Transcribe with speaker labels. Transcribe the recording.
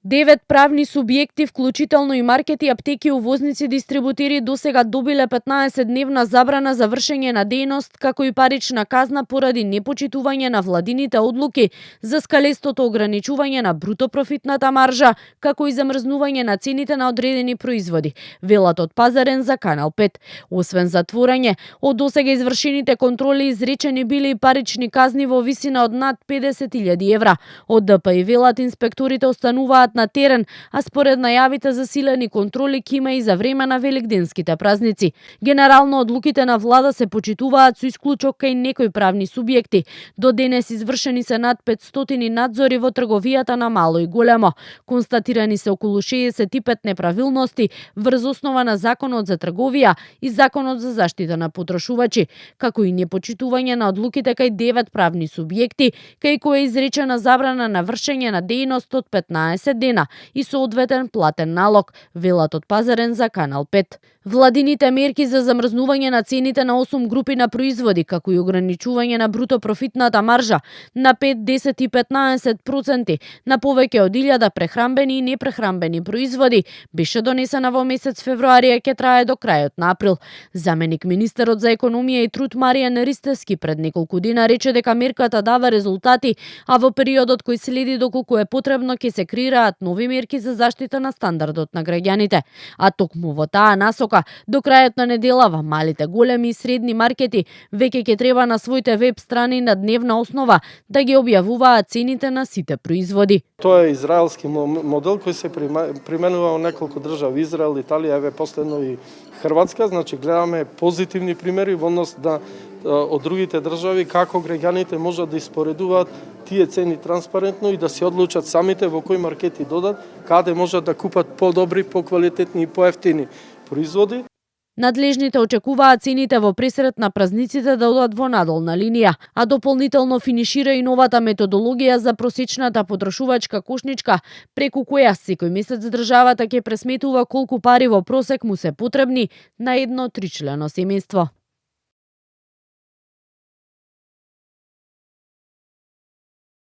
Speaker 1: 9 правни субјекти, вклучително и маркети, аптеки, увозници, дистрибутери, досега добиле 15-дневна забрана за вршење на дејност, како и парична казна поради непочитување на владините одлуки за скалестото ограничување на бруто профитната маржа, како и замрзнување на цените на одредени производи, велат од Пазарен за Канал 5. Освен затворање, од досега извршените контроли изречени били и парични казни во висина од над 50.000 евра. Од ДПИ велат инспекторите остануваат на терен, а според најавите засилени контроли ќе има и за време на великденските празници. Генерално одлуките на влада се почитуваат со исклучок кај некои правни субјекти. До денес извршени се над 500 надзори во трговијата на мало и големо. Констатирани се околу 65 неправилности врз основа на Законот за трговија и Законот за заштита на потрошувачи, како и непочитување на одлуките кај 9 правни субјекти, кај кои е изречена забрана на вршење на дејност од 15 дена и соодветен платен налог, велат од Пазарен за Канал 5. Владините мерки за замрзнување на цените на 8 групи на производи, како и ограничување на бруто профитната маржа на 5, 10 и 15% на повеќе од 1000 прехрамбени и непрехрамбени производи, беше донесена во месец февруари и ќе трае до крајот на април. Заменик министерот за економија и труд Маријан Ристевски пред неколку дена рече дека мерката дава резултати, а во периодот кој следи доколку е потребно ќе се креираат нови мерки за заштита на стандардот на граѓаните. А токму во таа насока, до крајот на неделава, малите, големи и средни маркети веќе ќе треба на своите веб страни на дневна основа да ги објавуваат цените на сите производи.
Speaker 2: Тоа е израелски модел кој се применува во неколку држави, Израел, Италија, еве последно и Хрватска, значи гледаме позитивни примери во однос од другите држави како граѓаните можат да испоредуваат тие цени транспарентно и да се одлучат самите во кои маркети додат, каде можат да купат подобри, поквалитетни и поевтини производи.
Speaker 1: Надлежните очекуваат цените во пресрет на празниците да одат во надолна линија, а дополнително финишира и новата методологија за просечната потрошувачка кошничка, преку која секој месец државата ќе пресметува колку пари во просек му се потребни на едно 3-члено семејство.